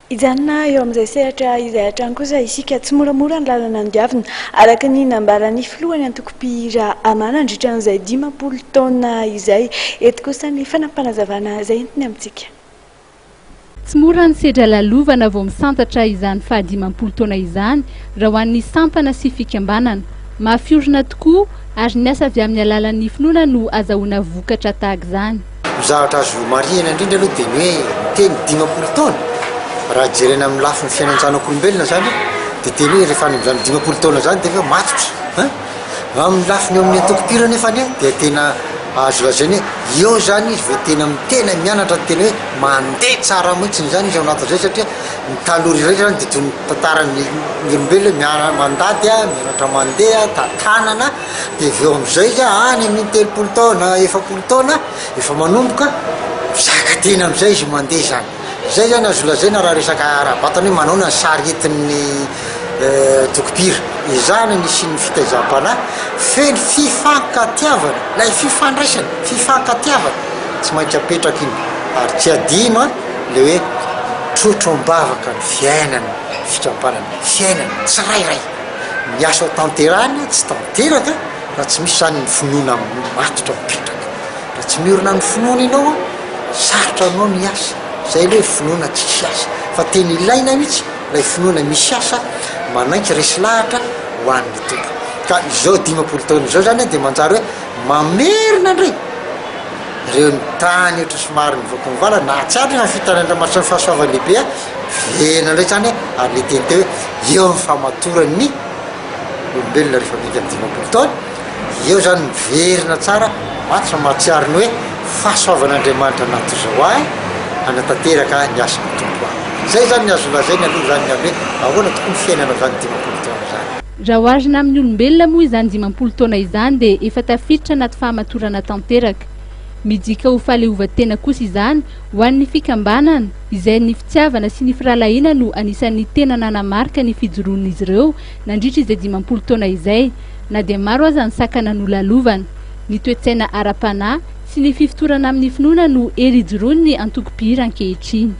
Hijanona eo amin'izay sehatra izay hatrany kosa isika. Tsy moramora ny lalana nodiavina, araka ny nambaran'ny filohan'ny antoko mpihira Ama nandritra an'izay 50 taona izay. Eto kosa ny fanampinazavana izay entiny amintsika. Tsy mora ny sedra lalovana vao misantatra izany faha-50 taona izany raha ho an'ny sampana sy fikambanana. Mafy orina tokoa ary ny asa avy amin'ny alalan'ny finoana no azahoana vokatra tahaka izany. Ny zavatra azo marihina indrindra aloha dia ny hoe teny 50 taona, raha jerena amin'ny lafiny fiainan-janak'olombelona izany dia teny hoe rehefa any amin'izany 50 taona izany dia efa matotra an! Amin'ny lafiny eo amin'ny antokom-pira anefa anie dia tena azo lazaina hoe eo izany izy vao tena tena mianatra ny tena hoe mandeha tsara mihitsy izany izy ao anatin'izay satria ny taloha rehetra izany dia toy ny tantaran'ny olombelona hoe miana- mandady, mianatra mandeha, tantanana. Dia avy eo amin'izay izy any amin'ny 30 taona, 40 taona, efa manomboka mizaka tena amin'izay izy mandeha izany. Izay izany azo lazaina raha resaka ara-batana hoe manaona ny sary entin'ny tokompira. Ezahana ny hisian'ny fitaizam-panahy feno fifankatiavana, ilay fifandraisana, fifankatiavana tsy maintsy apetraka iny. Ary tsy adino ilay hoe trotro am-bavaka ny fiainana, fikambanana, fiainana tsirairay. Ny asa tanterahina tsy tanteraka raha tsy misy izany ny finoana matotra mipetraka. Raha tsy miorina amin'ny finoana ianao an, sarotra aminao ny hiasa. Izay ilay hoe finoana tsisy asa. Fa tena ilaina mihitsy ilay finoana misy asa, manaiky resy lahatra ho an'ny Tompo. Ka izao 50 taona izao izany an, dia manjary hoe mamerina indray ireo ny tany ohatra somary nivoaka ny vala, nahatsiaro ny fitan'Andriamanitra ny fahasoavany lehibe an, Miverina indray izany ary ilay teny teo hoe eo amin'ny fahamatoran'ny olombelona rehefa miainga amin'ny 50 taona, eo izany miverina tsara matotra mahatsiaro ny hoe fahasoavan'Andriamanitra natozao ahy hanatanteraka ny asan'ny Tompo aho. Izay izany ny azo lazaina aloha izany ny amin'ny hoe ahoana tokoa ny fiainana izany 50 taona izany. Raha oharina amin'ny olombelona moa izany 50 taona izany dia efa tafiditra anaty fahamatorana tanteraka. Midika ho fahaleovantena kosa izany ho an'ny fikambanana, izay ny fitiavana sy ny firahalahiana no anisan'ny tena nanamarika ny fijoroan'izy ireo nandritra izay 50 taona izay, na dia maro aza ny sakana nolalovana. Ny toe-tsaina ara-panahy sy ny fifotorana amin'ny finoana no hery ijoroan'ny antoko mpihira ankehitriny.